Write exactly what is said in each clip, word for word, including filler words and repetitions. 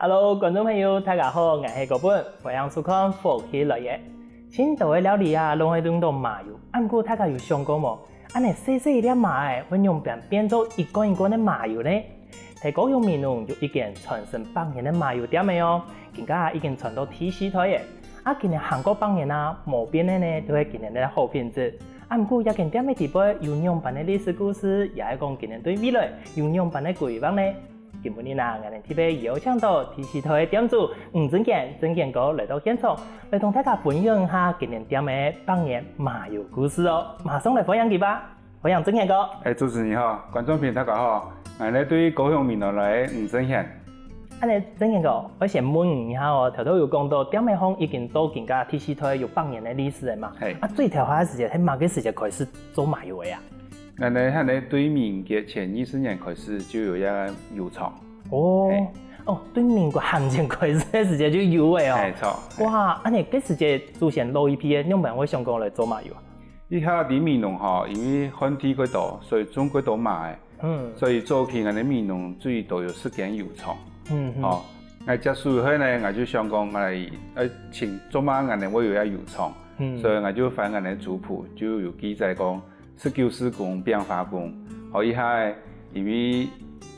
Hello，觀眾朋友，大家好，𠊎係高本，歡迎收看《福氣來了》。盡多个料理啊，攏會用到麻油，啊毋過大家有想過無？恁呢細細一粒麻仔，會仰般變做一罐一罐个麻油呢？在高雄美濃有一間傳承百年个麻油店仔哦，今下已經傳到第四代了。啊今年還過百年啊，無變个呢，都係今年个好品質。啊毋過這間店个底背有仰般个歷史故事，也係講今年對未來有仰般个規劃呢？ 今晡日啊，𠊎等特別邀請到第四代个店主吳正賢，正賢哥來到現場，來同大家分享一下今年店个百年麻油故事哦。馬上來歡迎佢吧，歡迎正賢哥。欸，主持人好，觀眾朋友大家好，𠊎呢對高雄美濃來个吳正賢。恁呢，正賢哥，𠊎先問你一下哦，頭頭有講到店个項已經到今下第四代有百年个歷史了嘛？係。啊最頭下个時節係麼个時節開始做麻油个啊？ 𠊎呢還呢對民國前二十年開始就有一個油廠。哦，係。哦，對民國還前開始个時節就有了哦。係，著。哇，恁呢該時節祖先老一輩个仰般會想講來做麻油啊？一下在美濃吼，因為旱地較多，所以種較多麻仔。嗯。所以早期𠊎等美濃最多有十間油廠。嗯嗯。哦，𠊎接手以後呢，𠊎就想講，𠊎來，呃，尋做麼个𠊎等會有一個油廠。嗯。所以𠊎就翻𠊎等族譜，就有記載講， 十九世工、丙花工，吼，一下仔因為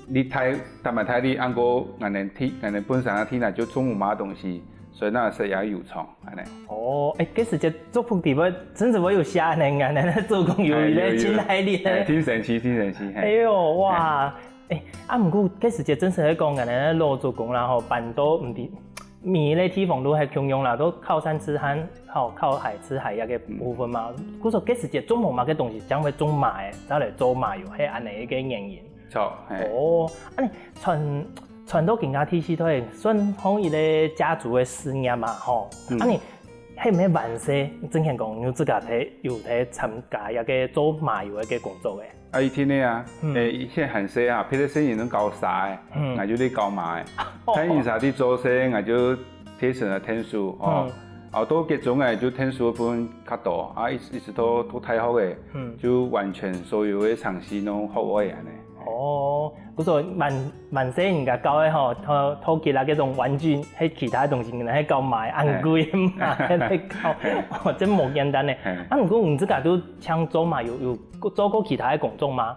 日大，打蠻大日，恁過𠊎等地，𠊎等本身个地泥就種無麼个東西，所以正設這油廠，恁呢。哦，欸，該時節族譜底背真係會有寫恁呢，恁呢做工有一個盡大日个。欸，有，有。欸，盡神奇，盡神奇，係。哎喲，哇！欸，啊毋過該時節真係係講，恁呢老祖公啦吼，搬到毋知 每一個地方都係共樣啦，都靠山吃山，吼，靠海吃海這個部分嘛。嗯。故所該時節種無麼个東西，正會種麻仔，正來做麻油，係恁呢一個原因。著，係。哦，恁呢傳，傳到今下第四代，算係一個家族个事業嘛，吼。嗯。恁呢，係毋係還細，正賢哥有自家在，有在參加這個做麻油个工作个？ 啊，一定个啊，嗯。欸，以前還細啊，別个細人仔教沙仔，嗯。𠊎就在教麻仔。哦。大人儕在做事，𠊎就在脣仔𢯭手，哦。嗯。啊，到國中仔就𢯭手个部分較多，啊，一直，一直到，到大學仔，嗯。就完全所有个程序攏學會恁呢。哦，故所還，還細人家教个吼，到，到今下該種玩具，係其他个東西，原來係教麻仔，恁貴嘛，係。在教，哦，真無簡單呢。係。啊，毋過你自家都像做麻油，有，有做過其他个工作嗎？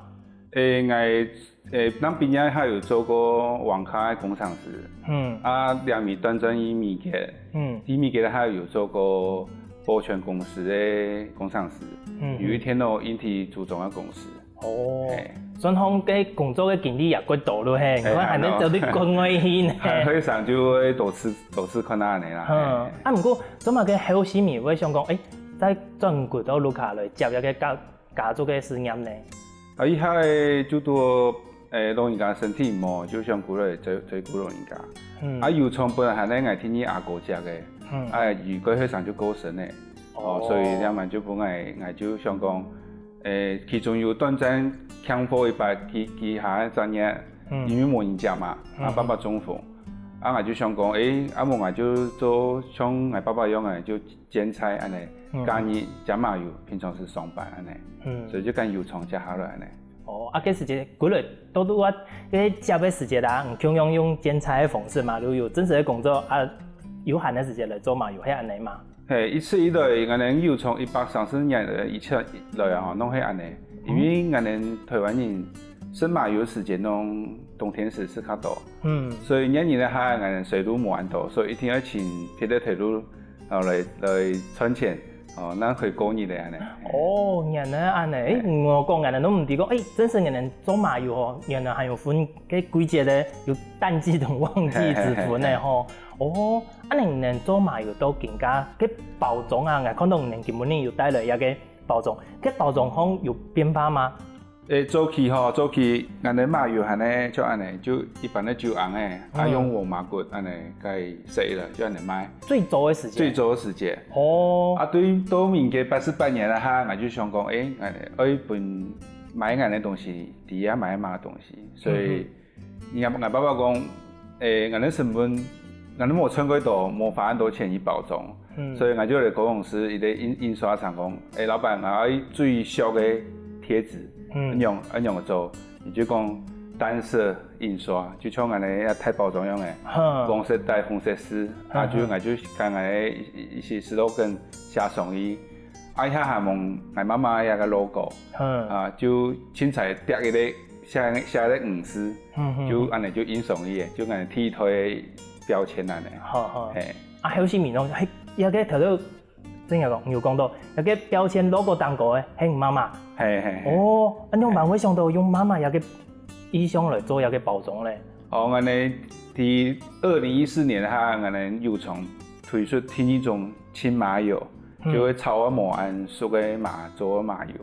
欸，𠊎，欸，當畢業還有做過網咖个工程師。嗯。啊，兩年短暫去美國，嗯。去美國還有做過保全公司个工程師，嗯。有一天哦，硬體組裝个公司。哦，係。算講該工作个經歷也較多了嘿，欸，你看還能走到國外去呢。還，還後生就會多試，多試看啊，恁呢啦。嗯，係。啊，毋過做麼个後生會想講，欸，再轉歸到屋下來接一個家， 家族个事業呢？啊，一下仔就拄，欸，老人家身體毋好，就想歸來照，照顧老人家。嗯。啊，油廠本來還係𠊎第二阿哥接个，嗯。啊，佢較後生就過身了。哦。哦，所以這下就分𠊎，𠊎就想講，欸，其中有短暫欠貨一擺，佢，佢下个專業，嗯。因為無人接嘛，啊，嗯。爸爸中風，啊，𠊎就想講，欸，啊，無𠊎就做像𠊎爸爸樣仔，就 兼差恁呢，嗯。假日接麻油，平常時上班恁呢，嗯。所以就將油廠接下來恁呢。哦，啊，該時節歸來，都都啊，該接个時節啊，你共樣用兼差个方式嘛，就有正式个工作啊，有閒个時節來做麻油，係恁呢嘛？係，一直以來，𠊎等油廠一百三十年个以前來啊，攏係恁呢，因為𠊎等臺灣人食麻油个時節，攏冬天時食較多，嗯。所以熱天个下，𠊎等水路無恁多，所以一定愛尋別个水路 哦，來，來賺錢，哦，正可以過日仔恁呢。哦，原來恁呢，欸，係。𠊎講𠊎等都毋知講，欸，正式𠊎等做麻油吼，原來還有分該季節个，有淡季同旺季之分个吼。係，係，係，係。哦，恁呢你等做麻油到今下，該包裝啊，𠊎看到你等今晡日有帶來一個包裝，該包裝項有變化嗎？ 欸，早期吼，早期𠊎等麻油還係像恁呢，就一般个酒甕仔，啊，嗯。用禾麻骨恁呢，該洗了，就恁呢賣。最早个時節。最早个時節。哦。啊，對，到民國八十八年了哈，𠊎就想講，欸，𠊎等愛分賣𠊎等个東西，知啊賣麼个東西，所以，嗯哼。 𠊎，𠊎爸爸講，欸，𠊎等成本，𠊎等無賺過多，無花恁多錢去包裝，嗯。所以𠊎就來高雄市一個印，印刷廠講，欸，老闆，𠊎愛最俗个貼紙，嗯。仰，仰仔做？佢就講，單色印刷，就像𠊎等个大包裝樣个，黃色底紅色字，啊，就𠊎就將𠊎个一一些slogan寫上去，啊，一下還用𠊎媽媽个logo，啊，就凊彩貼一個寫寫个五字，就恁樣就印上去个，就𠊎等第一代个標籤恁樣。好好，係，啊，後續面咯，係，這個頭頭 正經講，你有講到，該個標籤logo頂高个係你媽媽。係係係。哦，恁樣蠻會想到用媽媽這個意象來做這個包裝咧。哦，𠊎等在二零一四年哈，𠊎等有從推出第一種親麻油，就係炒个無恁熟个麻，做个麻油，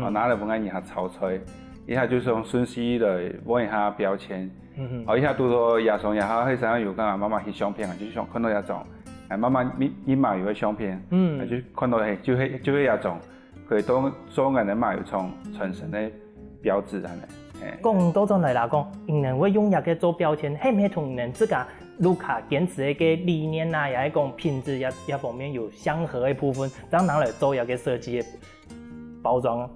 哦，拿來分𠊎人客炒菜，一下就想順勢來換一下標籤。 哦，一下堵到這種這下後生有講啊，媽媽翕相片啊，就想看到這種，哎，媽媽翕翕麻油个相片，嗯，就看到係就係就係這種，可以當做𠊎等麻油廠傳承个標誌恁樣。講倒轉來啦，講你等會用這個做標籤，係毋係同你等自家屋下堅持个理念啊，也係講品質這這方面有相合个部分，正拿來做這個設計个包裝啊？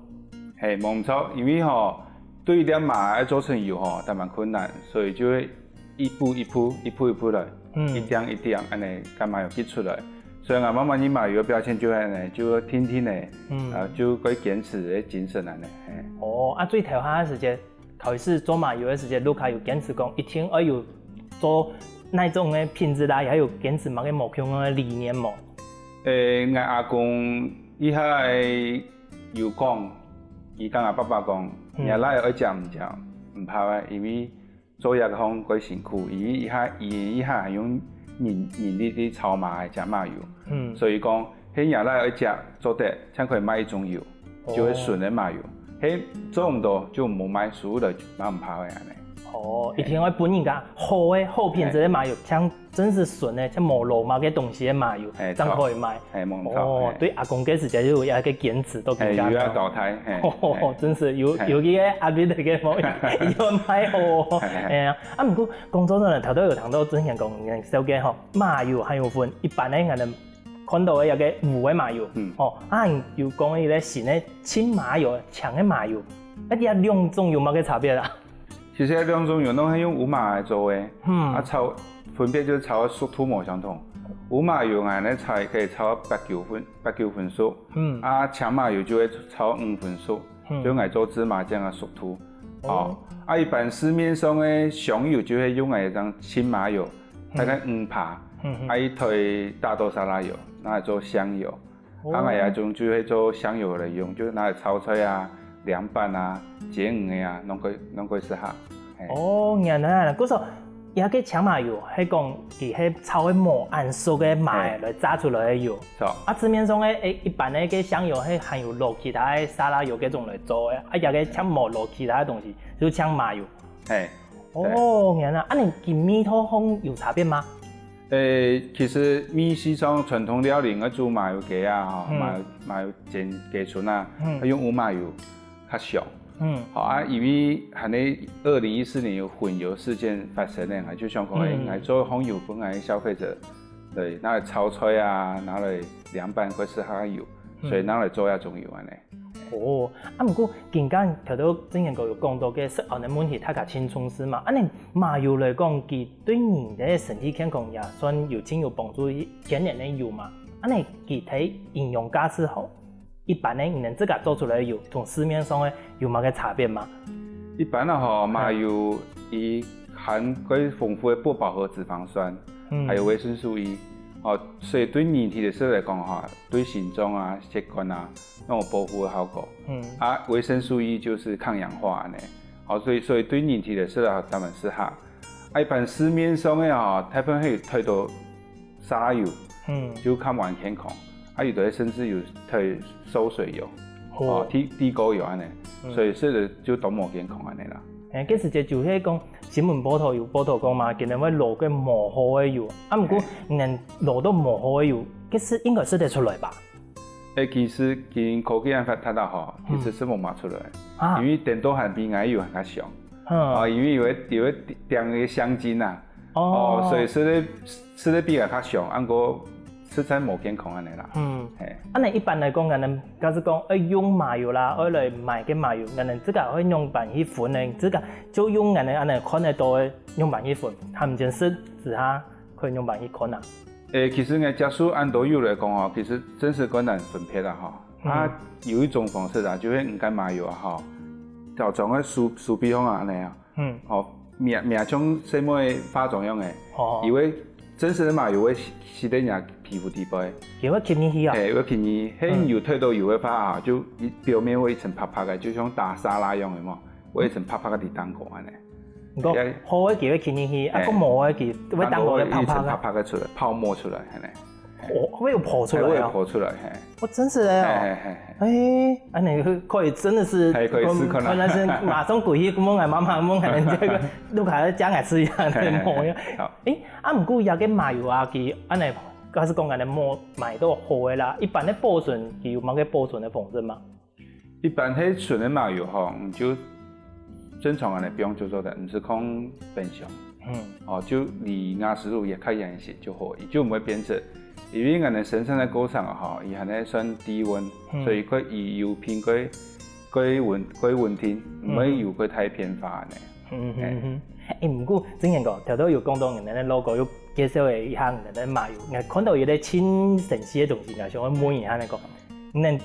係，無毋著，因為吼，對這麻愛做成油吼，當然困難，所以就會 一步一步，一步一步來，一點一點恁樣，將麻油擠出來。所以𠊎媽媽翕麻油个標籤就係恁樣，就定定个，啊，就會堅持个精神恁樣。哦，啊，最頭下个時節，開始做麻油个時節，屋下有堅持講一定愛有做哪種个品質啦，也有堅持麼个無共樣个理念無？誒，𠊎阿公一下有講，佢同𠊎爸爸講，若倈愛食毋食，毋怕啊，因為 做這項較辛苦，因為一下醫院一下還用人人力去炒麻个，食麻油，所以講係若倈愛食做得，正可以賣一種油，就係純个麻油，係做毋到就無賣，輸了嘛毋怕个恁樣。哦，一定愛分人家好个好品質个麻油，像真實純个，像無落麼个東西个麻油，正可以賣。 係，無毋著。哦，對阿公該時節就有一個堅持到今下。係，有一個交代，係。哦，真是有有一個壓力个毛病，一定愛賣好。係係。哎呀，啊，毋過講到呢，頭頭有談到之前講个紹介吼，麻油還有分一般个，𠊎等看到个一個烏个麻油，哦，啊，有講一個新个青麻油、青个麻油，啊，這兩種有麼个差別啊？ 其實兩種油攏係用烏麻來做个，啊炒分別就係炒个熟度無相同。烏麻油𠊎等炒可以炒到八九分八九分熟，啊青麻油就會炒到五分熟，就𠊎做芝麻醬个熟度。哦，啊一般市面上个香油就係用𠊎這種青麻油，大概五趴，啊一堆大豆沙拉油拿來做香油。 啊𠊎這種就係做香油來用，就拿來炒菜啊、涼拌啊、煎魚个啊，攏可以攏可以食下。哦，原來啊，故所這個青麻油係講佢係炒个無恁熟个麻來榨出來个油。著。啊市面上个一般个該香油係還有落其他个沙拉油該種來做个，啊這個全無落其他个東西，就青麻油。係。哦，原來恁樣佢味道項有差別嗎？ 誒，其實美食上傳統料理愛煮麻油雞啊，吼，麻油麻油煎雞春啊，愛用烏麻油較香。嗯，好啊，因為還係二零一四年有混油事件發生个，𠊎就想講，誒，𠊎做項油分𠊎消費者，對，拿來炒菜啊，拿來涼拌會食較油，所以拿來做這種油恁樣。 哦，啊毋過今下頭頭正賢哥有講到个食安个問題，大家盡重視嘛。恁樣麻油來講，佢對人个身體健康也算有盡有幫助，天然个油嘛。恁樣佢个營養價值好，一般个你等自家做出來个油，同市面上个有麼个差別嗎？一般啊吼，麻油佢含較豐富个不飽和脂肪酸，還有維生素E，哦，所以對人體个食來講吼，對心臟啊、血管啊， 那種保護个效果。嗯，啊維生素E就係抗氧化恁樣，好，所以所以對人體个食啊，當然係好。啊一般市面上个吼，大部分係有忒多沙拉油，嗯，就較無恁健康。啊有个甚至有忒收水油，哦，地地溝油恁樣，所以食了就當無健康恁樣啦。誒，該時節就係講新聞報導有報導講嘛，佢等會落个無好个油，啊毋過你等落到無好个油，該係應該食得出來吧？ 誒，其實今科技恁發達啦吼，其實係無摸出來，因為顛倒還比𠊎油還較香。啊，因為有个有个點个香精啊，哦，所以食得食得比𠊎較香，毋過實在無健康恁樣啦。嗯。嘿。恁樣一般來講，恁樣假使講愛用麻油啦，愛來買个麻油，恁樣自家愛仰般去分呢？自家就用恁樣恁樣看得到个仰般去分，佢毋真實之下，可以仰般去看啊？誒，其實𠊎接觸恁多油來講吼，其實真實較難分別啦吼。嗯。啊，有一種方式啊，就係毋加麻油啊吼，調裝个手手臂項啊恁樣啊。 嗯。哦，面面像細妹化妝樣誒，哦。因為真實个麻油會吸吸在人家皮膚底背。佢會吸入去啊？嘿，會吸入去，嘿，嗯。有太多油个話啊，就一表面會一層白白个，就像打沙拉樣个嘛，會一層白白个在頂高恁樣。你講也好个佢會吸入去，啊，嘿。講無个佢會頂高个白白个。頂高會一層白白个出來，泡沫出來，恁樣。 哦，會有泡出來啊？會有泡出來，嘿。哦，真實个哦。嘿，嘿，嘿，嘿。誒，恁樣可以真的是，嘿，可以試看啊。可能是馬上過去問𠊎媽媽，問𠊎這個，你還要加𠊎吃一下，嘿，嘿，嘿，對無？好。誒，啊，毋過這個麻油啊，佢恁樣，假使講恁樣無買到好个啦，一般个保存，佢有麼个保存个方式嗎？ 一般係純个麻油吼，你就正常恁樣放就做得，毋使放冰箱。嗯。哦，就離瓦斯爐也較遠一些就好，佢就毋會變質。因為𠊎等生產个過程吼，佢還係算低溫，嗯。所以佢油品會，會穩，會穩定，毋會有會太偏化恁樣。嗯，嗯，嗯，嗯。誒，毋過，正經講，頭頭有講到你等个logo，有介紹一下你等个麻油，𠊎看到有個盡神奇个東西，𠊎想要問一下你講，你等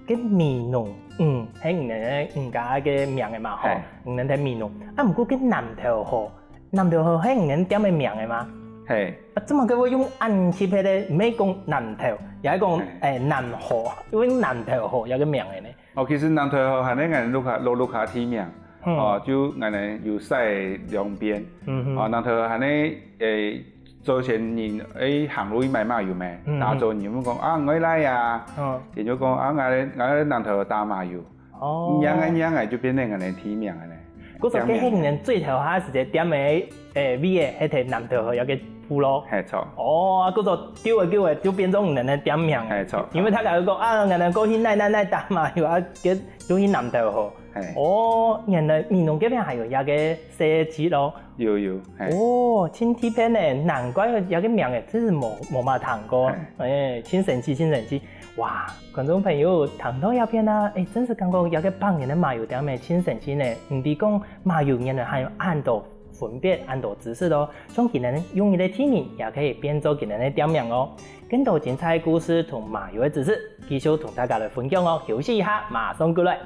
該美濃，嗯，係你等个，你家个名个嘛，吼，嘿。你等个美濃。啊，毋過該南投河，南投河係你等店个名个嘛？嘿。啊，做麼个會用恁特別个，毋係講南投，也係講，嘿。誒，南河，用南投河這個名个呢？哦，其實南投河還係𠊎屋下，老屋下地名。 嗯。哦，就恁樣有曬兩邊。嗯哼。哦，南投河還係，誒，早先人，誒，行路去買麻油咩？嗯哼。打早人問講，啊，𠊎來啊。嗯。佢就講，啊，𠊎來，𠊎來南投河打麻油。哦。仰仔仰仔就變成恁樣地名个呢。故所該係你等最頭下時節店个，誒，位个，係在南投河有個部落。係，著。哦，啊，故所久仔久仔就變成你等个店名。係，著。因為大家都講，啊，𠊎等過去哪哪哪打麻油啊，該就去南投河。 嘿。哦，原來美濃該片還有這個社區咯。有，有，嘿。哦，盡特別呢，難怪這個名仔真係無，無麼聽過。嘿。誒，盡神奇，盡神奇。哇，觀眾朋友，聽到這片啊，誒，真係感覺這個百年个麻油店仔盡神奇呢。毋知講麻油原來還有恁多分別，恁多知識哦。像今日用這個地名，也可以變做今日个店名哦。更多精彩故事同麻油个知識，繼續同大家來分享哦。休息一下，馬上過來。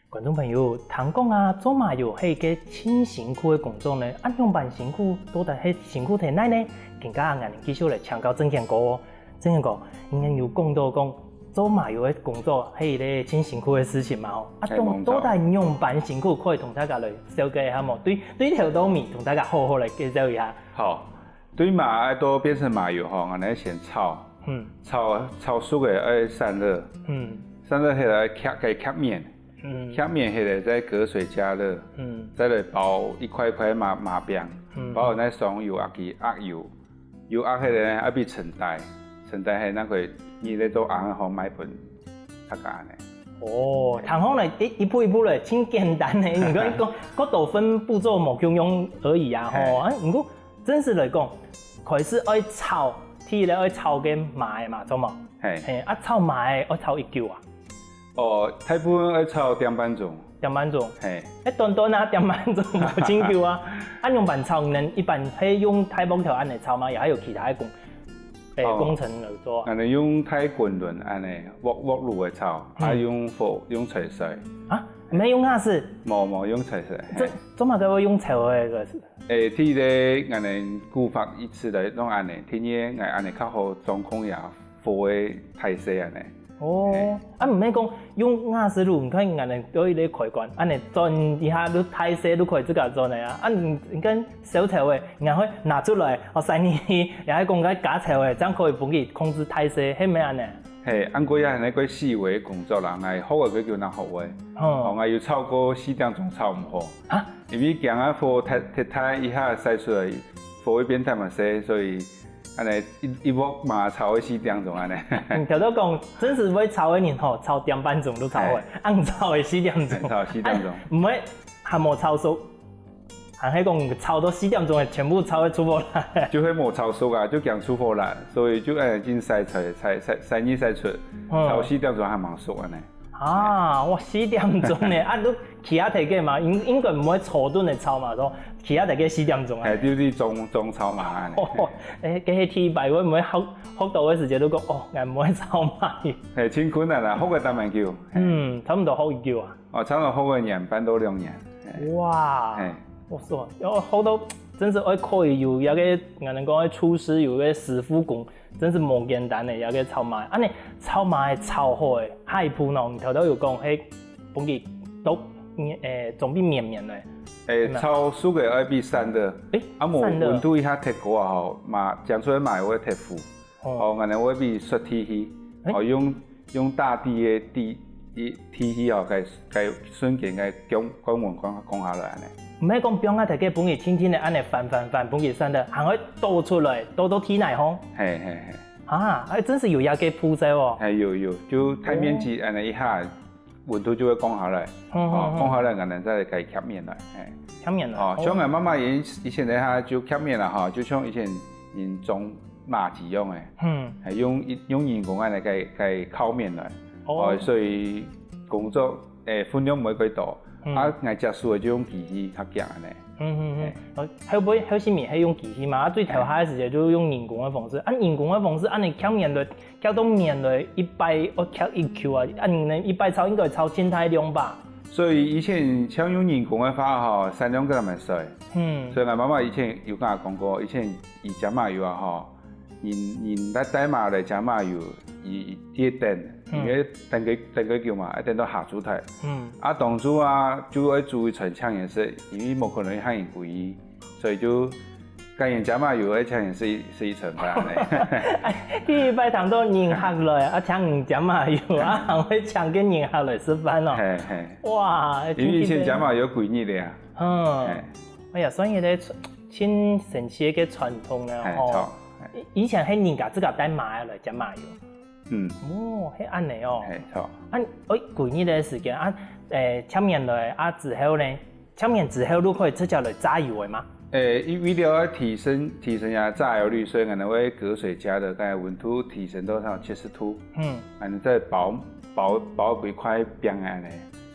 觀眾朋友，聽講啊，做麻油係一個盡辛苦个工作呢，啊，仰般辛苦，到底係辛苦在哪呢？今下𠊎等繼續來請教正乾哥哦。 正乾哥，你有講到講做麻油个工作係一個盡辛苦个事情嘛吼？啊，係，到，無錯。到底仰般辛苦，可以同大家來紹介一下無？對，對頭到尾，同大家好好來介紹一下。好，對麻愛到變成麻油吼，𠊎等先炒，嗯。炒，炒熟个愛散熱，嗯。散熱起來夾，該夾綿，嗯。夾綿起來再隔水加熱，嗯。再來包一塊一塊麻，麻餅，嗯。包好再上油壓機，壓油。 油壓起來呢，愛分層底，層底係該個你來做紅个好賣分大家呢。哦，聽講呢，一，一步一步來，盡簡單呢，你講，講，過多分步驟無共樣而已啊，吼。嘿。啊，毋過真實來講，開始愛炒，第一個愛炒个麻个嘛，著無？嘿。嘿，啊，炒麻个愛炒幾久啊？ 哦，大部分愛炒點半鐘。點半鐘。嘿。誒，短短啊，點半鐘無盡久啊。啊，仰般炒呢？一般係用大鑊頭恁樣炒嗎？也還有其他个工，誒，哦。工程來做啊？𠊎等用大滾輪恁樣，鑊，鑊爐來炒，啊，嗯。用火，用炊水。啊，毋係用瓦斯？無，無，用炊水，做，嘿。做麼个會用炒个？誒，第一個，𠊎等古法一直來用恁樣，第二個，𠊎恁樣較好掌控這火个大細恁樣。哦，啊毋係講用瓦斯爐，你看人家都有一個開關，恁樣轉一下就大細就可以自家轉个啊。啊你你看燒頭个，人家會拿出來，哦，塞入去，也係講該加頭个，這樣可以分佢控制大細，係毋係恁樣？係，恁樣也係該細微个工作啦，𠊎學个該久正學會。哦，哦，𠊎有炒過四點鐘炒毋好。啊？因為驚啊火忒忒大一下晒出來，火會變忒麼細，所以 恁樣一一鑊嘛炒个四點鐘恁樣。你頭頭講，真實會炒个人吼，炒點半鐘都炒會，係。恁樣炒个四點鐘，係，炒四點鐘。哎，毋會還無炒熟，還係講炒到四點鐘个全部炒个出火啦。就會無炒熟啊，就驚出火啦，所以就恁樣緊晒出，晒晒晒入晒出，嗯。炒四點鐘還吂熟恁樣。 啊，哇，四點鐘呢，啊你其他大家嘛，應應該毋會坐等个炒嘛，說其他大家四點鐘啊。係，就係中中炒嘛恁樣。哦，哎，該係第一擺，𠊎毋會學學到个時節都講，哦，𠊎毋會炒糜。係，真困難啊，學个當蠻久。嗯，差毋多學幾久啊？哦，差毋多學个年半到兩年。係。哇，係。我說，要學到真係愛可以有一個，𠊎等講个廚師有一個師傅功， 真係無簡單个，這個炒糜。恁樣炒糜炒好个，下一步呢，你頭頭有講，係分佢剁，誒，總比綿綿个。誒，係嗎？炒熟个愛比散个，誒，啊無散个。溫度一下忒高啊吼，糜，將出來糜會忒糊。哦。哦，恁樣會比雪地去，誒。哦，用用大地个地地地去哦，該該瞬間該降降溫降降下來恁樣。毋係講放啊，大家分佢定定个恁樣翻翻翻，分佢散个，還會倒出來，倒到地泥吼。係係係。 啊，還真係有這個步驟哦。係，有有，就大面積恁樣一下，溫度就會降下來，哦，降下來，𠊎等再來摎佢挾綿來，係。挾綿來，哦，像𠊎媽媽以以前个下就挾綿啦哈，就像以前人種畚箕樣个，嗯，係用一用人工恁樣摎摎挾綿來，哦，所以工作 誒，分量毋會幾多，啊，𠊎接手个就用機器較遽恁樣。嗯嗯嗯，後尾後續面係用機器嘛，啊，最頭下个時節就用人工个方式，啊，人工个方式，恁樣挾綿來，挾到綿來，一擺愛挾幾久啊，啊，恁樣一擺炒應該炒盡大量吧？所以以前像用人工个話吼，產量較難衰。嗯，所以𠊎媽媽以前有摎𠊎講過，以前佢接糜油啊吼， 人人帶帶糜來接糜油，佢佢等，因為等个等个久嘛，愛等到下晝忒。嗯，啊當晝啊就愛煮一餐淨人食，因為無可能喊人歸去，所以就該人接糜油愛請人食一食一餐飯恁樣。第一擺聽到人客來啊，請人接糜油啊，還會請个人客來食飯哦。係係，哇，因為以前接糜油歸日个啊。嗯，哎呀，算一個 盡神奇个傳統呢吼。以前係人家自家帶糜來接糜油。嗯，哦，係恁樣哦。係，著。啊，哎，歸日个時間啊，誒，挾綿來啊之後呢，挾綿之後就可以直接來榨油个嘛？誒，為為了愛提升提升佢榨油率，所以𠊎等會隔水加熱，該溫度提升到差不多七十度。嗯，𠊎等再包包包歸塊餅恁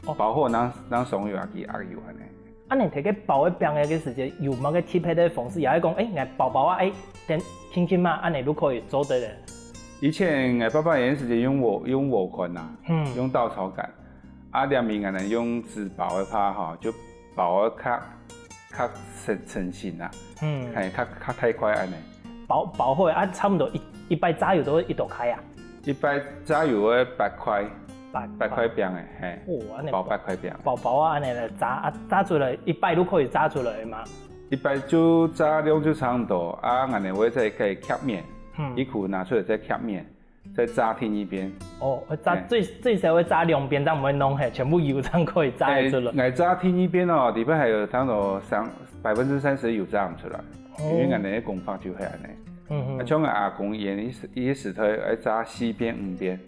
樣，包好正正上油啊，去壓油恁樣。 恁樣摕个包个餅个時節，有麼个特別个方式，也係講，誒，𠊎包包啊，誒，等輕輕嘛，恁樣就可以做得了。以前𠊎爸爸有段時間用禾用禾稈啊，用稻草稈，啊，這面𠊎等用紙包个話吼，就包个較較成成型啊，嗯，係較較大塊恁樣。 包包好个啊，差毋多一一擺榨油都愛幾多塊啊？一擺榨油愛八塊，八八塊餅个，係，哦，恁樣包八塊餅。包包啊，恁樣來榨啊，榨出來一擺就可以榨出來嘛？一擺就榨量就差毋多啊，𠊎等會再摎佢挾綿，嗯，一股拿出來再挾綿，再榨第二遍。哦，愛榨最最少愛榨兩遍，正毋會㧯忒，全部油正可以榨出來。𠊎榨第二遍哦，裡背還有差毋多三百分之三十油榨毋出來，因為𠊎等个工法就係恁樣。 嗯哼，啊，像𠊎阿公佢个時佢个時代愛榨四遍五遍，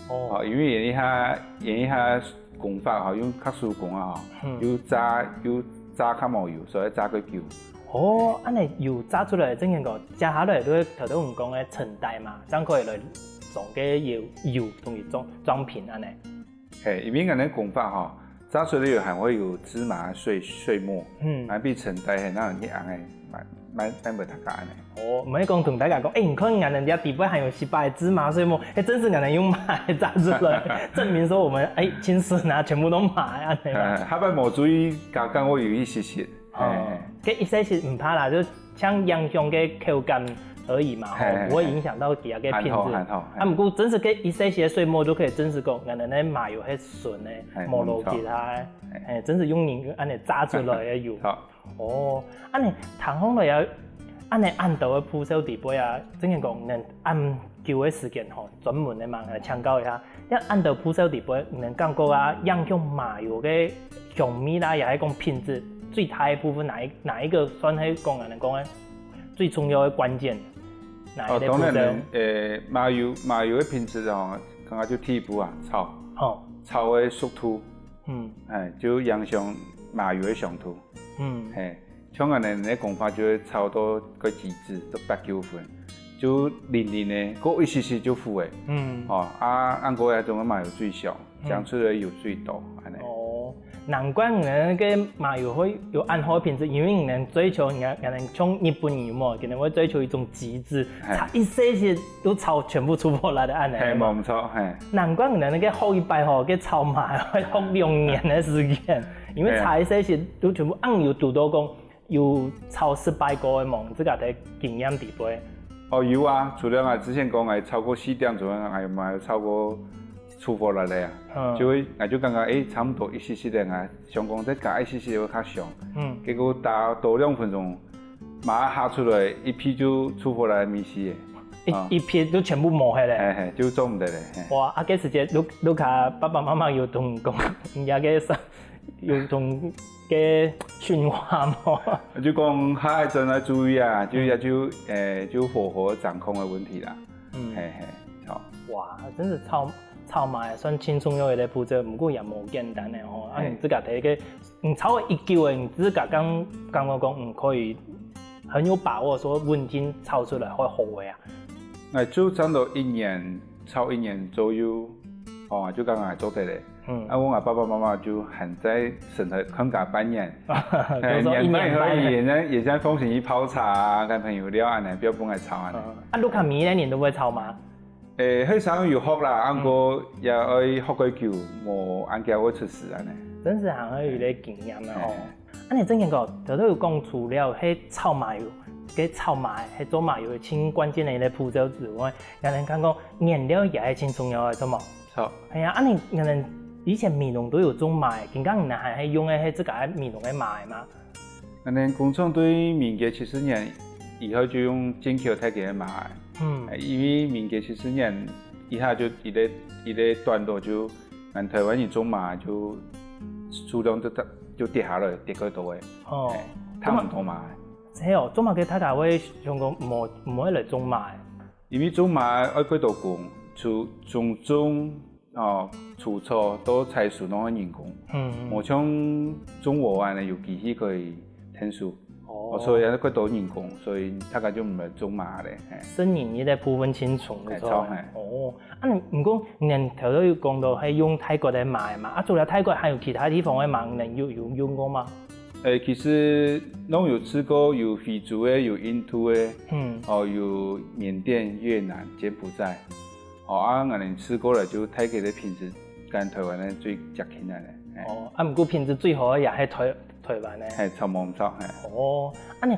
哦，因為佢个佢个工法吼，用較手工啊吼，又榨又榨較無油，所以榨較久。哦，恁樣油榨出來，正經講，接下來就係頭頭𠊎講个承袋嘛，正可以來裝个油油同佢裝裝瓶恁樣。 係，因為𠊎等个工法吼，榨出來个油還會有芝麻碎碎末，嗯，還比承袋還較硬个，蠻蠻蠻毋大家恁樣。哦，毋係講同大家講，誒，你看𠊎等這底背還有一把芝麻碎末，誒，真係𠊎等用糜个榨出來，證明說我們誒盡省啊，全部都糜恁樣。下擺無注意，剛剛會有一息息。哦，該一息息毋怕啦，就像影響个口感，而已嘛，吼，嘿，嘿，不會影響到其他个品質。還好，還好，嘿。啊，毋過真係該一細息个水母就可以證實講，𠊎等个麻油係純个，嘿，無落其他个，無錯。嘿。嘿，真係用人恁樣榨出來个油。好。哦，恁樣聽起來啊，恁樣恁多个步驟底背啊，真个講，恁久个時間吼，專門个嘛，來請教一下，這恁多步驟底背，你等感覺啊，影響麻油个香味啦，也係講品質最大个部分，哪一，哪一個算係講，恁樣講个？ 最重要个關鍵，哪一个步驟？哦，當然，呃，麻油，麻油个品質哦，剛剛就第一步啊，炒。好。炒个熟度，嗯。哎，就影響麻油个香度。嗯。嘿，像恁樣个講法就係炒到个極致，到八九分，就零零个，過一息息就苦个。嗯。哦，啊，恁樣个種个麻油最香。 醬出來有水多，恁樣。哦，難怪你等个麻油會有恁好个品質，因為你等追求，你等，你等像日本人有無？佢等會追求一種極致，嘿。差一息息就炒全部出火來个恁樣。嘿，無毋著，嘿。難怪你等該學一擺吼，該炒麻會學兩年个時間，因為差一息息就全部恁樣有堵到講， 有炒失敗過个無？自家个經驗底背。哦，有啊，除了𠊎之前講个炒過四點鐘，𠊎嘛有炒過出火來个啊。嗯。就會，𠊎就感覺，誒，差毋多一息息个，𠊎想講再加一息息會較香。嗯。結果打多兩分鐘，馬上下出來，一批就出火來味緒个。一，啊。一批就全部無忒咧。嘿嘿，就做毋得咧。嘿。哇，啊，該時節，你，你家爸爸媽媽有同你講，人家个啥，有同个訓話無？就講下一陣愛注意啊，就，嗯。也就，誒，就火候掌控个問題啦。嗯。嘿嘿，好。哇，真係炒，炒麻也算輕鬆又一个步驟，毋過也無簡單个吼。啊，嘿。你自家提个，你炒了一久个，你自家感，感覺講，嗯，可以很有把握說穩定炒出來會好个啊。那就差不多一年，炒一年左右，哦，就剛剛做得了。 嗯。啊，𠊎爸爸媽媽就還在生活看佢半年。就說一年半。誒，年半以後，也在，也在奉行去泡茶啊，跟朋友聊恁樣，不要分佢炒恁樣。嗯。啊，你家每一年都會炒嗎？誒，後生有學啦，啊，嗯。毋過也愛學較久，無恁樣會出事恁樣。真係還愛有一个經驗啊，吼。誒。 恁樣正經講，頭頭有講除了係炒麻油，个炒麻，係做麻油个盡關鍵个一个步驟之外，𠊎等講原料也係盡重要个，著無？著。係啊，恁樣𠊎等以前美濃都有種麻，今下你等還係用个係自家美濃个麻嘛？𠊎等工廠對民國七十年以後就用進口大家个麻，嗯。因為民國七十年以後就一个，一个段落就 𠊎台灣人種麻就數量就，就跌下來，跌較多个。哦。誒，差毋多嘛。係哦，做麼个大家會想講毋好，毋好來種麻？因為種麻愛較多工，除，從種，哦，除草到採收攏愛人工。嗯，嗯。無像種禾恁樣有機器可以𢯭手。 哦。哦，所以還較多人工，所以大家就毋會種麻咧，嘿。省人力个部分盡重，嘿，著無？著，嘿。哦，啊你，毋過你頭頭有講到係用泰國个麻嘛，啊除了泰國還有其他地方个麻，你有，有用過嗎？誒，其實攏有試過，有非洲个，有印度个，嗯。哦，有緬甸、越南、柬埔寨。哦，啊𠊎等試過了，就泰國个品質跟台灣个最接近个咧，嘿。哦，啊毋過品質最好个也係台，台灣个。嘿，著無毋著，嘿。哦，啊你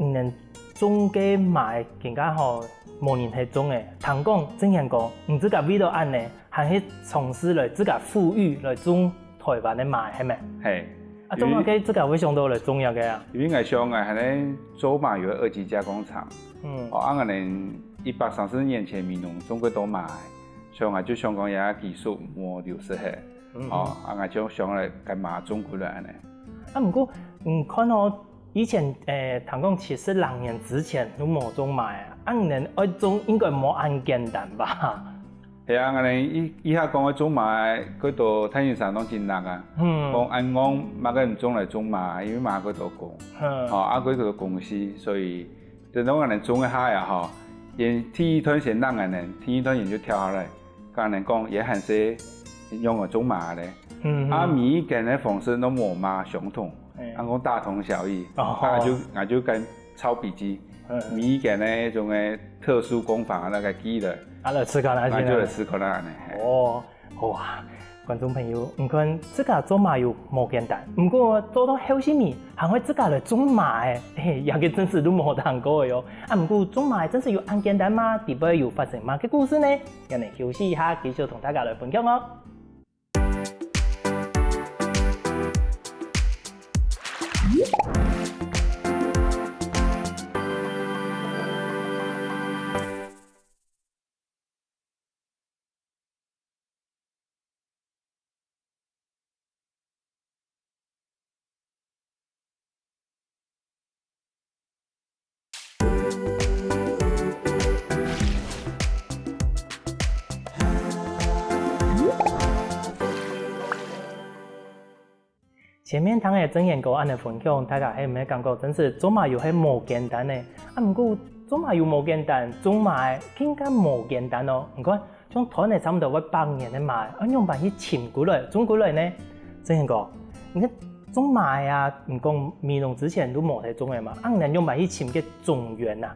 你等種个麻更加好，無人係種个。聽講，正經講，你自家為著恁樣，還去從事來自家復育來種台灣个麻，係無？嘿。啊，做麼个自家會想到來種這个啊？因為𠊎想，𠊎還能做麻油个二級加工廠。嗯。哦，啊，𠊎等一百三十年前，美濃種過多麻，所以𠊎就想講，這技術無流失忒。嗯。哦，啊，𠊎就想來，該麻種過來恁樣。啊，毋過，你看哦， 以前，誒，聽講七十零年之前都無種麻啊，恁樣愛種應該無恁簡單吧？係啊，恁樣一，一下講愛種麻，該兜大人儕攏真納啊。嗯。講恁樣麼个毋種來種麻，因為麻該兜工。嗯。吼，啊，該兜工序，所以等到𠊎等種一下呀，吼，人第一段先納恁樣，第二段人就跳下來。 跟人講，也還係用來種麻咧。嗯，嗯。啊，每一間个方式都無麼相同，哎。啊，講大同小異，哦。啊，就，啊，就跟抄筆記，嗯。每一間个種个特殊工法啊，那個記得，啊，來試看啊，啊，就來試看啊，嘿。哦，哇，觀眾朋友，你看自家做嫲有無簡單，毋過做到後生尾，還會自家來種嫲仔，嘿，這个真實都無聽過个喲。啊，毋過種嫲仔真實有恁簡單嗎？底背有發生麼个故事呢？𠊎等休息一下，繼續同大家來分享哦。 前面聽著正源哥恁仔分享，大家係毋係感覺真實做嫲又係無簡單呢？啊，毋過做嫲又無簡單，種嫲仔更加無簡單哦。你看，像斷仔差毋多會百年个嫲仔，愛仰般去尋過來、種過來呢？正源哥，你看種嫲仔啊，你講美濃之前都無在種个嘛，啊，你仰般去尋个種源啊？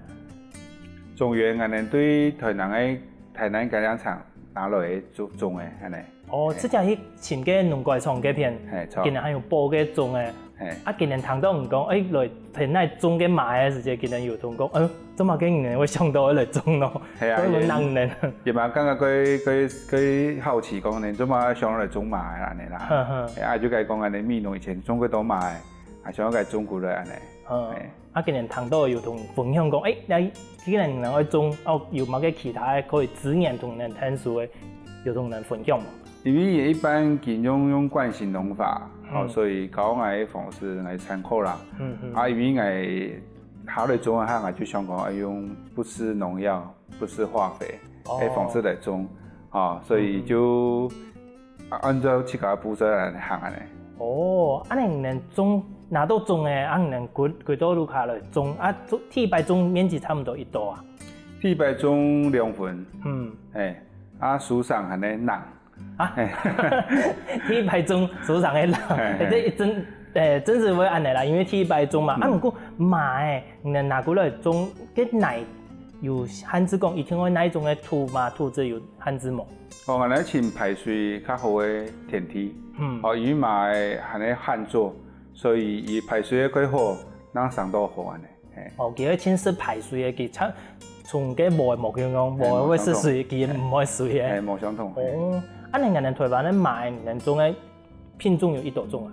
種源，𠊎等對台南个、台南改良場拿來个種、種个，恁仔。 哦，直接去尋个農改場該片，嘿，著。今年還有播个種仔。嘿。啊，今年聽著你講，欸，來田內種个嫲仔个時節，今年有同講，嗯，做麼个你會想到愛來種咯？係啊，所以問人呢。也嘛，剛剛佢、佢、佢好奇講呢，做麼想來種嫲仔恁仔啦？哼哼。欸，啊，就該講恁仔，美濃以前種過多嫲仔，啊，想要該種過來恁仔。嗯。嘿。 啊，今年聽著有同分享講，欸，你既然你愛種，哦，有麼个其他个可以資源同人𢯭手个，有同人分享無？因為一般佢用、用慣行農法，哦，嗯。所以教𠊎个方式來參考啦。嗯，嗯。啊，因為𠊎下來種个話，𠊎就想講，愛用不施農藥、不施化肥哦。个方式來種，哦，所以就 啊，按照自家步驟來行恁仔。哦，恁仔你等種，拿到種仔，啊，你等幾、幾多路下來種，啊，種，第一擺種面積差毋多幾多啊？第一擺種兩分。嗯。欸，啊，收成還係零。啊？欸。第一擺種收成係零，嘿，嘿。欸，這一真，欸，真實會恁仔啦，因為第一擺種嘛。嗯。啊，毋過嫲仔，你等拿過來種，該泥有限制講一定愛哪一種个土嘛，土質有限制無？ 哦，𠊎來尋排水較好个田地。嗯。哦，因為嫲仔還係旱作，所以佢排水个較好，正生到好恁仔。嘿。哦，佢愛盡識排水个，佢像從該無个無共樣，嘿，無个會識水，無相同。佢毋會水个。嘿，無相同。哦，啊，你等台灣个嫲仔，你等種个品種有幾多種啊？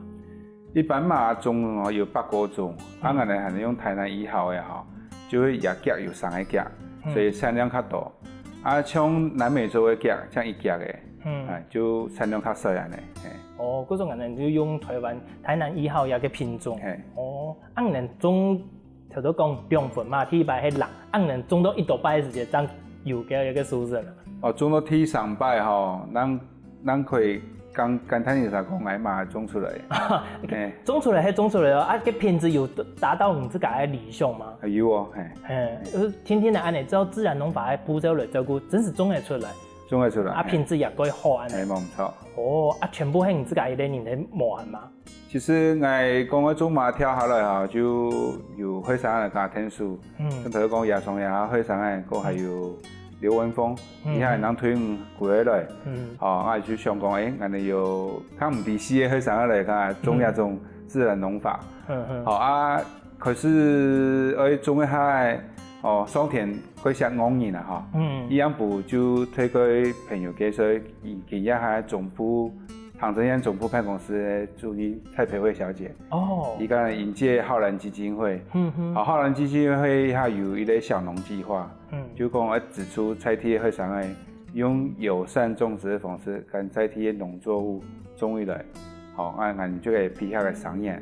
一般嫲種哦，有八个種，嗯。啊，𠊎等還係用台南一號个吼，就係這隻有三个隻，嗯。所以產量較多。啊，像南美洲个隻，像一隻个，嗯。欸，就產量較細恁仔，嘿。哦，故所𠊎等就用台灣台南一號這个品種。嘿。哦，啊，𠊎等種 頭先講兩分嘛，第一擺係零，恁仔種到幾多擺个時節，正有个一个收成啊？哦，種到第三擺吼，正、正可以簡、簡單一下講，𠊎嫲種出來。嘿。種出來係種出來哦，啊，該品質有達到你自家个理想嗎？啊，有哦，嘿。嘿，就是天天个恁仔，照自然農法个步驟來照顧，真實種得出來。種得出來，啊，嘿。品質也較好恁仔。嘿，無錯。哦，啊，全部係你自家一個人个無閒嗎？ 其實𠊎講个種嫲跳下來吼，就有後生个加𢯭手，嗯。像頭先講爺上爺下後生个，過還有劉文峰，嗯。佢還正退伍過來，嗯。吼，𠊎就想講，欸，恁仔有較毋知死个後生个來，看種這種自然農法。嗯，嗯。好啊，可是愛種个下，哦，上天 佢識戇人啊吼。嗯。佢樣般就透過朋友介紹，佢、佢這下總部，行政院總部辦公室个主任蔡培慧小姐。哦。佢講引介浩然基金會。嗯哼。好，浩然基金會下有一個小農計畫，嗯。就講愛指出在地个後生个用友善種植个方式，跟在地个農作物種起來。好，啊，𠊎就可以配合个生產。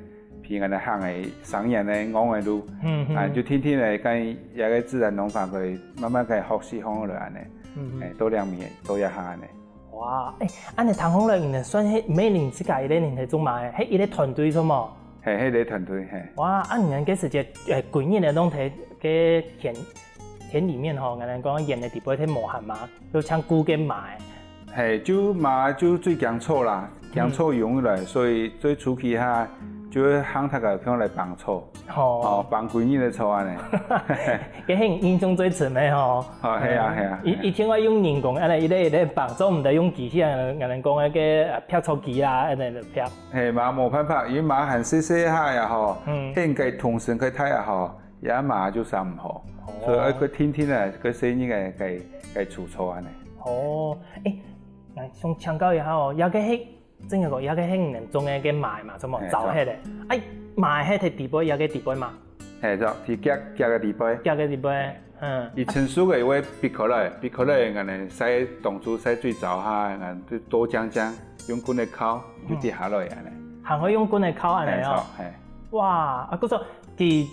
比𠊎等行个生產个戇个路，嗯，嗯。啊，就天天來跟這個自然農法可以慢慢个學習學落來恁仔，嗯，嗯。欸，到兩面，到這下恁仔。哇，欸，恁仔聽起來，你等算係毋係你自家一個人在種嫲仔，係一個團隊著無？嘿，係一個團隊，嘿。哇，啊，你等該時節，欸，歸日仔攏在該田 田裡面吼，𠊎等講園仔底背忒無閒嘛，就淨顧該嫲仔。嘿，就嫲就最驚草啦，驚草湧來，嗯。所以最初期下，就係喊大家共下來挷草，哦，哦，挷歸日个草恁呢。該係印象最深个吼。哦，係啊，係啊，一，係啊。一定愛用人工，恁呢一個一個挷，做毋得用機器人，人講个該，呃，劈草機啊，恁呢就劈。係嘛，無辦法，因為嫲還細細下呀吼，嗯。該个動性較大啊吼，也嫲就生毋好，哦。所以愛佢定定仔，佢細人仔該，該除草恁呢。哦，誒，來，想請教一下哦，這個係 正經講，這個係你等種个該麥嘛，全部燥忒个。哎，麥係在底背，這個底背嘛。係，著，係夾，夾个底背。夾个底背，嗯。佢成熟个會必開來，必開來，𠊎等曬當初曬最燥下，𠊎等就多將將，用棍仔敲，就跌下來恁呢。還會用棍仔敲恁呢哦。係，著，係。哇，啊，故所佢，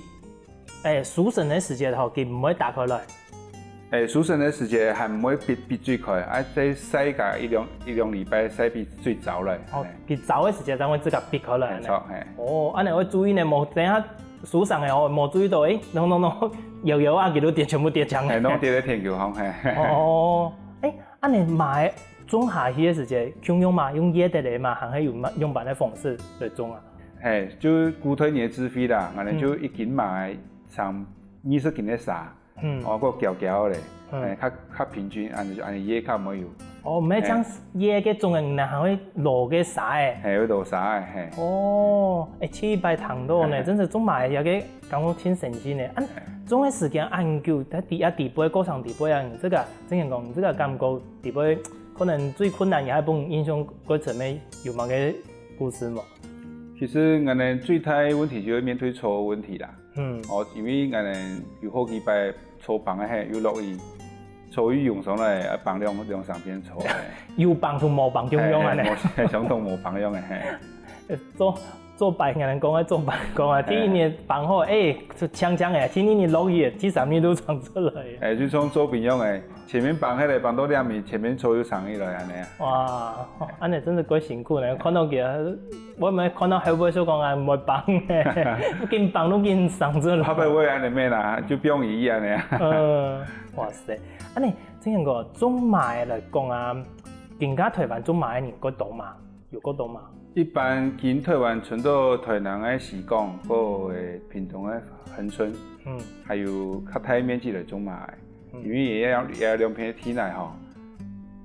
誒，收成个時節吼，佢毋會打開來。 誒，收成个時節還毋會必，必最開，啊，再曬个一兩，一兩禮拜曬必最燥來。哦，佢燥个時節正會自家必開來。係，著，係。哦，恁呢愛注意呢，無等下收成个哦，無注意著，誒，弄弄弄，搖搖啊，佢都跌，全部跌淨。係，弄跌在田坵項，係。哦，誒，恁呢麥種下去个時節，共樣嘛，用葉仔來嘛，還係用麼，用麼个方式來種啊？係，就古代人个智慧啦，𠊎等就一斤麥生二十斤个沙。 嗯。哦，該攪攪咧，嗯。誒，較，較平均，恁呢，恁呢葉較毋會有。哦，毋係像葉个種个，你還會落个沙誒。係，會落沙誒，係。哦，誒，第一擺聽著呢，係。真係種麥這個感覺盡神奇呢。啊，係。種个時間恁久，在底下底背，過程底背啊，你這個，正經講，你這個感覺底背，可能最困難也係分你印象過深个有麼个故事無？其實𠊎等最大个問題就係面對草个問題啦。 嗯。哦，因為𠊎等有好幾擺草崩个係，有落雨，草又湧上來，啊，崩兩，兩三片草个。有崩同無崩共樣恁呢。係，無，相同無崩樣个，係。做，做擺，𠊎等講个做擺講啊，係。第一日崩好，誒，就強強誒，第二日落雨，第三日就長出來。誒，就像做兵樣誒， 前面崩下來，崩到兩米，前面草又生起來恁呢啊。哇，哦，恁呢真係過辛苦呢。看著佢啊，𠊎乜看著後背就講啊，毋會崩呢，緊崩都緊生出來。後背會恁呢咩啦，就放雨恁呢啊。嗯，哇塞，恁呢，正經講，種麥來講啊，今下臺灣種麥个人過多嘛？有過多嘛？一般今臺灣伸到臺南个西港，過屏東个恆春，嗯。還有較大面積來種麥。 嗯。因為這，這兩片地泥吼，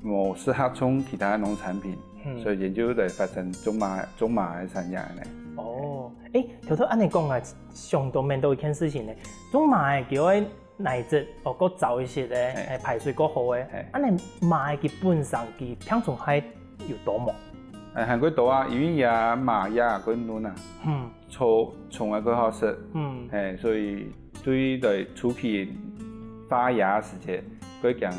無適合種其他農產品，嗯。所以佢就來發展種麥，種麥个產業呢。哦，誒，頭頭恁呢講啊，想到面對一件事情呢，種麥个佢愛泥質，哦，過燥一些个，嘿。誒，排水過好个，嘿。恁呢麥个佢本身佢病蟲害有多無？誒，還過多啊，因為這麥葉過嫩啊，嗯。 蟲，蟲仔過好食，嗯。嘿，所以對來初期發芽時節，過驚，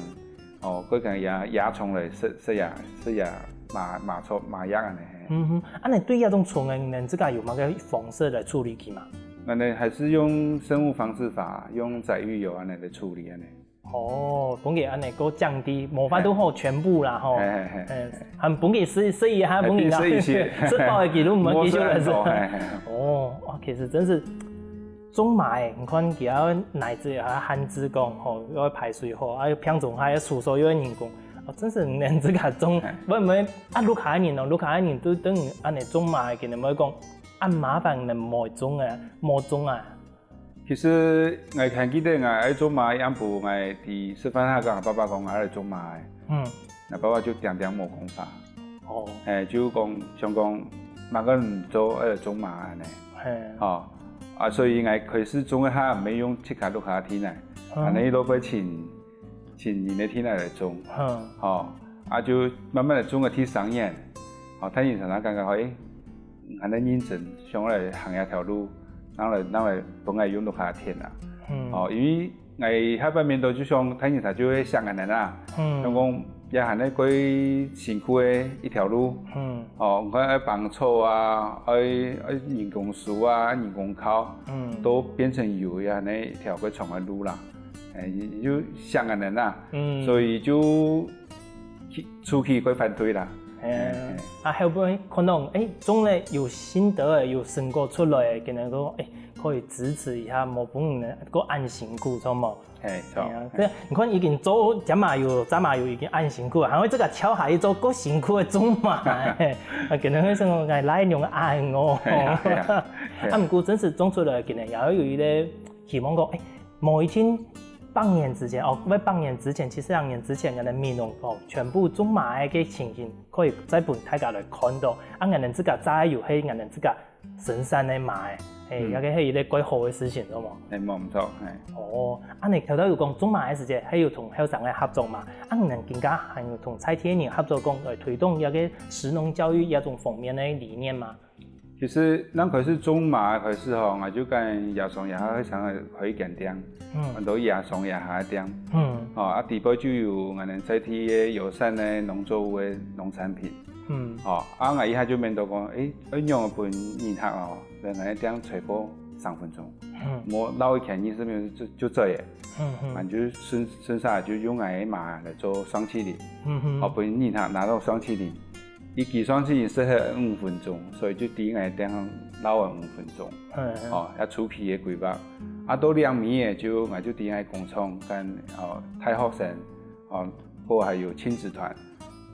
哦，過驚這害蟲來食，食這，食這麥，麥草，麥葉恁呢，嘿。嗯哼，恁呢對這種蟲仔，你等自家有麼个方式來處理佢嘛？𠊎等還係用生物防治法，用載育油恁呢來處理恁呢。 哦，分佢恁呢過降低，無法度吼全部啦吼。嘿，嘿，嘿。嗯，還分佢食，食一下，分佢一定食一些。食飽个佢都毋會繼續來食。無食恁多，嘿，嘿。哦，哇，其實真係種麥，你看佢愛泥質啊，限制講吼，又愛排水好，啊，又病蟲害，又除草，又愛人工，哦，真係連自家種，嘿。會毋會啊？屋下个人哦，屋下个人都等於恁呢種麥，佢等會講，啊，麻煩你無種啊，無種啊。 其實𠊎還記得𠊎愛做麥，暗晡𠊎在食飯下，同𠊎爸爸講𠊎愛來做麥。嗯。𠊎爸爸就恬恬無講話。哦。嘿，就講，想講，麼个毋做，愛來做麥恁呢。嘿。吼，啊，所以𠊎開始種个下，毋係用自家屋下个地泥，嗯。恁呢一路會請，請人个地泥來種。嗯。吼，啊，就慢慢來種个第三年，吼，大人常常感覺，誒， 恁呢認真，想來行這條路，正來，正來分𠊎用屋下田啊。嗯。哦，因為𠊎下擺面對就像大人儕就會想恁呢啊，嗯。想講也還係過辛苦个一條路。嗯。哦，你看愛挷草啊，愛，愛人工收啊，愛人工敲，嗯。都變成有恁呢一條過長个路啦。誒，就想恁呢啊，嗯。所以就 去，初期會反對啦。嘿，嘿，嘿。啊，後尾看到，誒，種了有心得誒，有成果出來誒，跟人講，誒，可以支持一下，無分人過恁辛苦，著無？係，著。係啊，這你看已經做隻麻油、炸麻油已經恁辛苦了，還會這個跳下去做過辛苦个種麻，啊，可能會想講，哎，哪會恁哦。係啊，係啊，係啊。啊，毋過真實種出來，可能也會有一個希望講，哎，某一天，百年之前，哦，毋係百年之前，七十零年之前，𠊎等美濃哦，全部種麻个情形，可以再分大家來看到，啊，𠊎等自家炸个油係𠊎等自家 生產个麻，係，這個係一個蓋好个事情，著無？係，無毋著，係。哦，恁仔頭頭有講種麻个時節，係有同後生个合作嘛？啊，你等今下還有同在地人合作，講來推動這個食農教育這種方面个理念嘛？其實，正開始種麻開始吼，𠊎就跟爺上爺下開始開一間店，嗯，安到爺上爺下个店。嗯，哦，啊，底背就有𠊎等在地个友善个農作物个農產品。 嗯，哦，啊，𠊎一下就愐到講，誒，愛仰般分人客哦，來𠊎个店吹過三分鐘，嗯，無鬧一圈二十分鐘就就走了。嗯嗯，𠊎就順順勢就用𠊎个麻來做霜淇淋，嗯嗯，哦，分人客拿到霜淇淋，一支霜淇淋適合五分鐘，所以就在𠊎个店鬧了五分鐘。嗯嗯，哦，也出皮个規劃。啊，到兩米个就𠊎就在𠊎工廠跟哦大學生，哦，或還有親子團，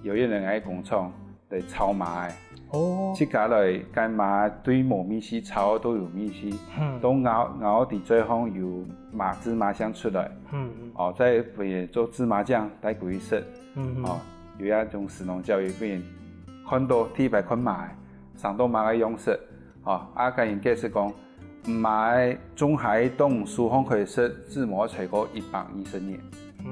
有一人來工廠 來炒麻个。哦，自家來跟麻對無味緒，炒到有味緒，嗯，都咬咬底最後有麻芝麻香出來。嗯，哦，再分佢做芝麻醬帶佢食。嗯，哦，有一種食農教育分佢看到第一擺看麻个，想到麻个樣式，哦，啊，跟佢解釋講， 麻个種下个當樹項開始，至無超過一百二十年，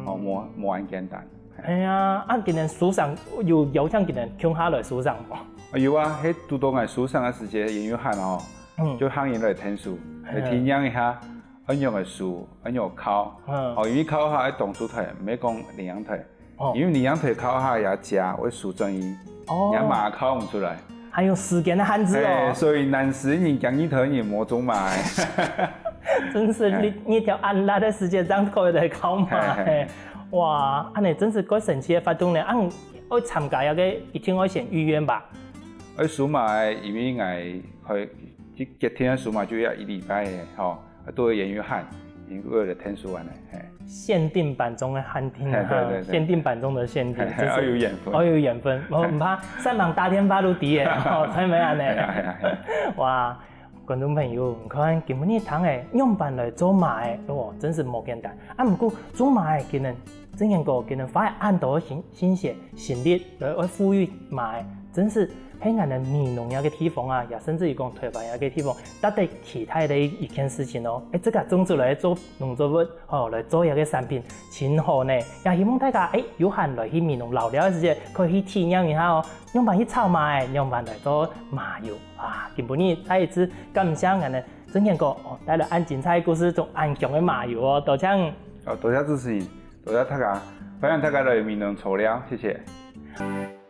哦，無無恁簡單。係啊，啊，今年書生有邀請今年共下來書生無？啊，有啊，係堵到𠊎書生个時節，也有閒哦，嗯，就喊人來聽書，來體驗一下，恁樣个書，恁樣个烤，嗯，哦，因為烤下个當樹頭，毋係講另樣頭， 哦，因為你仰頭烤下也食會輸轉去，哦，你麻烤毋出來。還有時間个限制哦。係，所以難時人驚日頭人無種麻。真是日日頭恁熱个時節，正可以來烤麻。係係係。哇，恁仔真是蓋神奇个活動呢！啊，愛參加這個一定愛先預約吧？愛書麻，因為𠊎開決定个書麻就愛一禮拜个吼。 啊，都會有限，因為為了天數恁仔，係。限定版中的限定，係，對對對，限定版中的限定，係，就是愛有緣分，愛有緣分，毋毋怕，上網打電話都知个，吼，所以毋會恁仔。係啊係啊係啊。哇，觀眾朋友，你看今晡日聽个仰般來做麻个，哦，真是無簡單。啊，毋過做麻个今日，正經講今日花恁多个心心血、心力來愛富裕麻个，真是 係𠊎等美濃這個地方啊，也甚至於講臺灣這個地方，值得期待个一件事情哦。欸，自家種出來做農作物，吼，來做這個產品，真好呢。也希望大家，欸，有閒來去美濃遶尞个時節，可以去體驗一下哦。仰般去炒麻仔，仰般來做麻油啊！今晡日再一次感謝𠊎等曾源哥哦，帶來恁精彩个故事，種恁香个麻油哦，多謝。哦，多謝主持人，多謝大家，歡迎大家來美濃遶尞，謝謝。